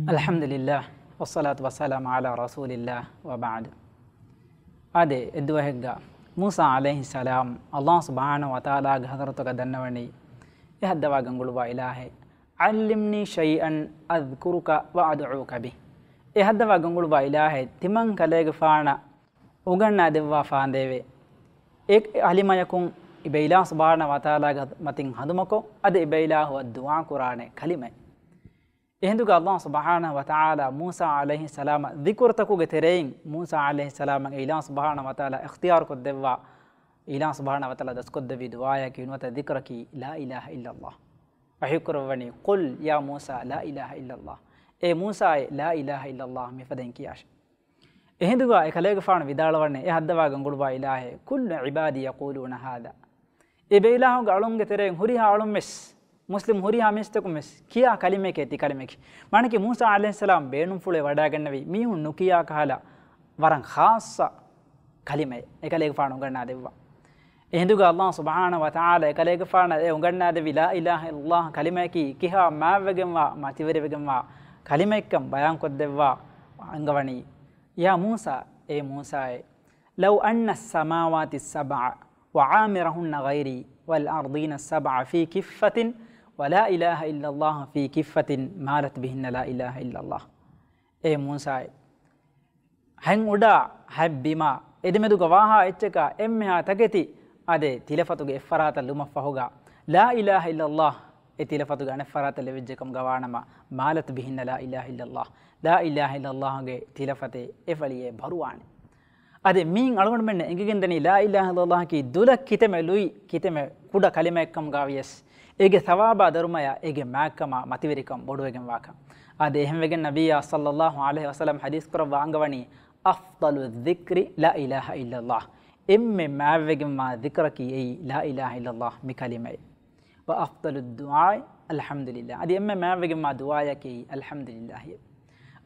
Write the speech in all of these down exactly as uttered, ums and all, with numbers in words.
އަލްޙަމްދުލިއްލާހް، ވައްޞަލާތު ވައްސަލާމު ޢަލާ ރަސޫލިއްލާހް، ވަބަޢްދު. އާދެ، އެއްދުވަހެއްގަ މޫސާ ޢަލައިހިއްސަލާމް ﷲ ސުބްޙާނަހު ވަތަޢާލާގެ ޙަޟްރަތުގަ ދަންނަވަނީ، އެ ހައްދަވާ ގަނގުޅުވާ އިލާހޭ، ޢައްލިމްނީ ޝައިއަން އަޛްކުރުކަ ވައަދްޢޫކަ ބިހި. އެ ހައްދަވާ ގަނގުޅުވާ އިލާހޭ، ތިމަން ކަލޭގެފާނަށް އުނގަންނާ ދެއްވާ ފާނދޭވެ. އެ ކަލިމަޔަކުން އިބައިލާހު ސުބްޙާނަހު ވަތަޢާލާގެ މަތިން ހަނދުމަކޮށް، އަދި އިބައިލާހުއަށް ދުޢާ ކުރާނެ ކަލިމައެއް. އެހިނދުގަ ﷲ ސުބްޙާނަހު ވަތަޢާލާ މޫސާ ޢަލައިހިއްސަލާމަށް ޛިކުރުތަކުގެ ތެރެއިން މޫސާ ޢަލައިހިއްސަލާމަށް އެ އިލާހު ސުބްޙާނަހު ވަތަޢާލާ އިޚްތިޔާރުކޮށްދެއްވާ، އިލާހު ސުބްޙާނަހު ވަތަޢާލާ ދަސްކޮށްދެއްވި ދުޢާޔަކީ ނުވަތަ ޛިކްރަކީ، لا إله إلا الله. ވަޙީކުރައްވަނީ، قل يا موسى لا إله إلا الله. އޭ މޫސާއޭ، لا إله إلا الله މިފަދައިން ކިޔާށޭ. އެހިނދުގަ އެކަލޭގެފާނު ވިދާޅުވަނީ، އެ ހައްދަވާ ގަނގުޅުވާ އިލާހޭ، كل عبادي يقولون هذا. އިބައިލާހުގެ އަޅުންގެ ތެރެއިން ހުރިހާ އަޅުންވެސް، މުސްލިމް ހުރިހާ މީސްތަކުންވެސް ކިޔާ ކަލިމައެކޭ ތި ކަލިމައަކީ. މާނައަކީ މޫސާ ޢަލައިހިއްސަލާމް ބޭނުންފުޅުވެ ވަޑައިގަންނެވީ މީހުން ނުކިޔާ ކަހަލަ ވަރަށް ޚާއްޞަ ކަލިމައެއް އެކަލޭގެފާނު އުނގަންނާ ދެއްވާ. އެހިނދުގަ ﷲ ސުބްޙާނަހު ވަތަޢާލާ އެކަލޭގެފާނަށް އެ އުނގަންނާދެއްވި لا إله إلا الله ކަލިމައަކީ ކިހާ މާތްވެގެންވާ، މަތިވެރިވެގެންވާ ކަލިމައެއްކަން ބަޔާންކޮށްދެއްވާ އަންގަވަނީ، يا موسى، އޭ މޫސާއޭ، لو أن السماوات السبع وعامرهن غيري والأرضين السبع في كفة ولا إله إلا الله في كفة مالت بهن لا إله إلا الله. އޭ މޫސާއޭ، ހަތް އުޑާ، ހަތް ބިމާ، އެދެމެދުގަ ވާހާ އެއްޗަކާ އެންމެހާ ތަކެތި އާދެ، ތިލަފަތުގެ އެއްފަރާތަށް ލުމަށްފަހުގަ، لا إله إلا الله އެ ތިލަފަތުގެ އަނެއްފަރާތަށް ލެވިއްޖެކަމުގަ ވާނަމަ، مالت بهن لا إله إلا الله، لا إله إلا الله ގެ ތިލަފަތެއް އެ ފަޅިއެއް ބަރުވާނެ. އަދި މީން އަޅުގަނޑުމެންނަށް އެނގިގެންދަނީ، لا إله إلا الله ކީ ދުލަށް ކިތަމެ ލުއި، ކިތަމެ ކުޑަ ކަލިމައެއްކަމުގަވިޔަސް، އޭގެ ޘަވާބާ ދަރުމަޔާ އޭގެ މާތްކަމާ މަތިވެރިކަން ބޮޑުވެގެންވާކަން. އާދެ، އެހެންވެގެން ނަބިއްޔާ ޞައްލައްލާހު ޢަލައިހި ވަސައްލަމް ޙަދީޘް ކުރައްވާ އަންގަވަނީ، أفضل الذكر لا إله إلا الله. އެންމެ މާތްވެގެންވާ ޛިކްރަކީ އެއީ لا إله إلا الله މި ކަލިމައެއް. وأفضل الدعاء الحمد لله. އަދި އެންމެ މާތްވެގެންވާ ދުޢާޔަކީ الحمد لله.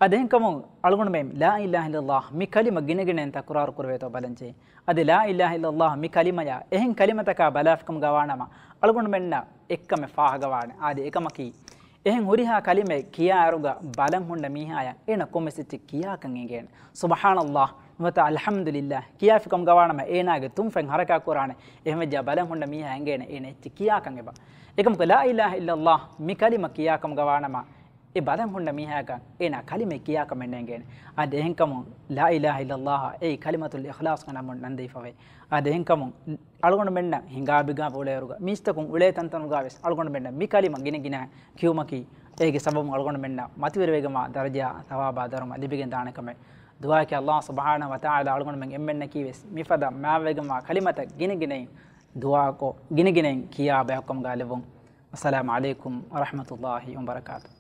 އަދި އެހެންކަމުން އަޅުގަނޑުމެން لا إله إلا الله މި ކަލިމަ ގިނަގިނައިން ތަކުރާރު ކުރެވޭތޯ ބަލަންޖެހޭ. އަދި لا إله إلا الله މި ކަލިމަޔާ އެހެން ކަލިމަތަކާ ބަލާފިކަމުގަ ވާނަމަ، އަޅުގަނޑުމެންނަށް އެއްކަމެއް ފާހަގަވާނެ. އާދެ، އެކަމަކީ، އެހެން ހުރިހާ ކަލިމައެއް ކިޔާއިރުގަ ބަލަން ހުންނަ މީހާޔަށް އޭނަ ކޮންމެސް އެއްޗެއް ކިޔާކަން އެނގޭނެ. ސުބްޙާނައްލާހް ނުވަތަ އަލްޙަމްދުލިއްލާހް ކިޔާފިކަމުގަ ވާނަމަ، އޭނާގެ ތުންފަތް ހަރަކާތްކުރާނެ. އެހެންވެއްޖާ ބަލަން ހުންނަ މީހާ އެނގޭނެ އޭނަ އެއްޗެއް ކިޔާކަން އެބަ. އެކަމަކު لا إله إلا الله މި ކަލިމަ ކިޔާކަމުގަ ވާނަމަ، އެ ބަލަން ހުންނަ މީހާއަކަށް އޭނާ ކަލިމައެއް ކިޔާކަމެއް ނޭނގޭނެ. އަދި އެހެންކަމުން لا إله إلا الله އެއީ ކަލިމަތުލް އިޚްލާޞްގެ ނަމުން ނަންދެވިފަވޭ. އަދި އެހެންކަމުން އަޅުގަނޑުމެންނަށް ހިނގާބިގާ އުޅޭއިރުގަ، މީސްތަކުން އުޅޭ ތަންތަނުގަވެސް އަޅުގަނޑުމެންނަށް މި ކަލިމަ ގިނަ ގިނަ ކިޔުމަކީ، އޭގެ ސަބަބުން އަޅުގަނޑުމެންނަށް މަތިވެރިވެގެންވާ ދަރަޖަ ޘަވާބާ ދަރުމަ ލިބިގެން ދާނެ ކަމެއް. ދުޢާއަކީ ﷲ ސުބްޙާނަހު ވަތަޢާލާ އަޅުގަނޑުމެން އެންމެންނަކީވެސް މިފަދަ މާތްވެގެންވާ ކަލިމަތައް ގިނަ ގިނައިން ދުޢާކޮށް، ގިނަ ގިނައިން ކިޔާ ބަޔަކުކަމުގަ ލެއްވުން. އައްސަލާމު ޢަލައިކުމް ވަރަޙްމަތުﷲ ވަބަރަކާތުހު.